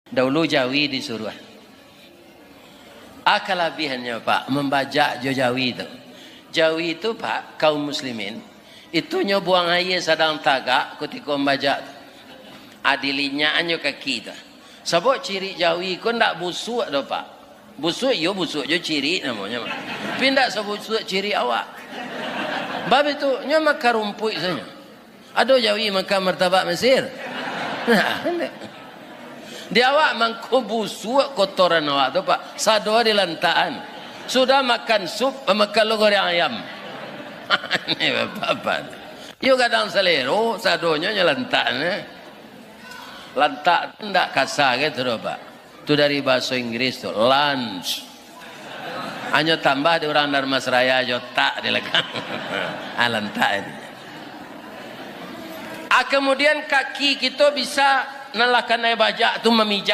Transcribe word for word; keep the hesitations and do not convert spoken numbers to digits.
Dahulu jawi disuruah. Ah, kalabiahannyo, Pak, mambajak jo jawi tu. Jawi tu, Pak, kaum muslimin, itu nyo buang aia sadang tagak kutiko mambajak tu. Ah, dilinyakannyo kaki tu. Sabab cirik jawi ko ndak busuak doh, Pak. Busuak, iyo busuak jo cirik namonyo, Pak. Tapi ndak sabusuak cirik awak. Bab itu, nyo makan rumpuik sajo. Ado jawi makan martabak Mesir? Nah, di awak mangko busuak kotoran awak tu, Pak. Sado dilantakan. Sudah makan sup, makan lo goreng ayam. Ini bapak-bapak. Yo gadang salero, sadonyo nyo lantak, eh. Lantak tu ndak kasa gitu doh, Pak. Tu dari bahaso Inggris tu, lunch. Hanyo tambah di urang Dharmasraya jo tak di lakang. Ah, lantak itu. Ah, kemudian kaki kito bisa nan lah kanai bajak tu mamijak.